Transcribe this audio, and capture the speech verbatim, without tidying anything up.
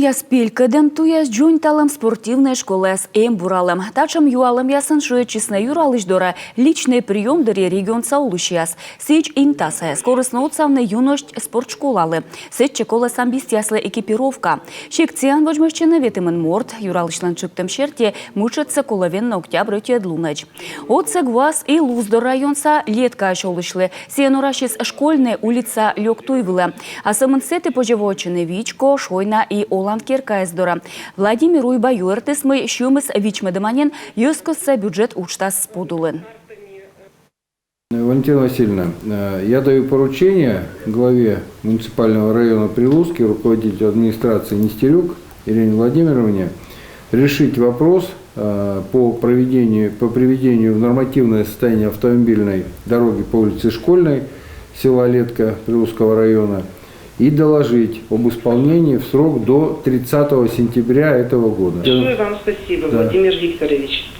Яс пелькӧдӧм туяс дзоньталӧм спортивнӧй школаяс эмбуралӧм. Татшӧм юалӧмъясӧн шыӧдчисны Юралысь дорӧ личнӧй приём дырйи регионса олысьяс. Сідз, Интасаяс корисны отсавны юность спортшколалы. Сэтчӧ колӧ самбистъяслы экипировка. Секцияын водзмӧстчӧны ветымын морт. Юралысьлӧн тшӧктӧм серти, мытшӧдсӧ колӧ венны октябрь ӧтиӧд лунӧдз. Отсӧг вуас и Луздор районса Леткаысь олысьлы. Сійӧн орасис Школьнӧй улица лёк туй вылӧ. А сӧмын сэті позьӧ воӧдчыны Вичко, Шойна и Олан керкаяс дорӧ. Владимир Уйба юӧртіс, мый сьӧмыс вичмӧдӧма нин йӧзкостса бюджет уджтас подулын. Валентина Васильевна, э, я даю поручение главе муниципального района Прилуски, руководителю администрации Нестерюк Ирине Владимировне решить вопрос э, по проведению, по приведению в нормативное состояние автомобильной дороги по улице Школьной села Летка Прилузского района и доложить об исполнении в срок до тридцатого сентября этого года. Большое вам спасибо, Да. Владимир Викторович.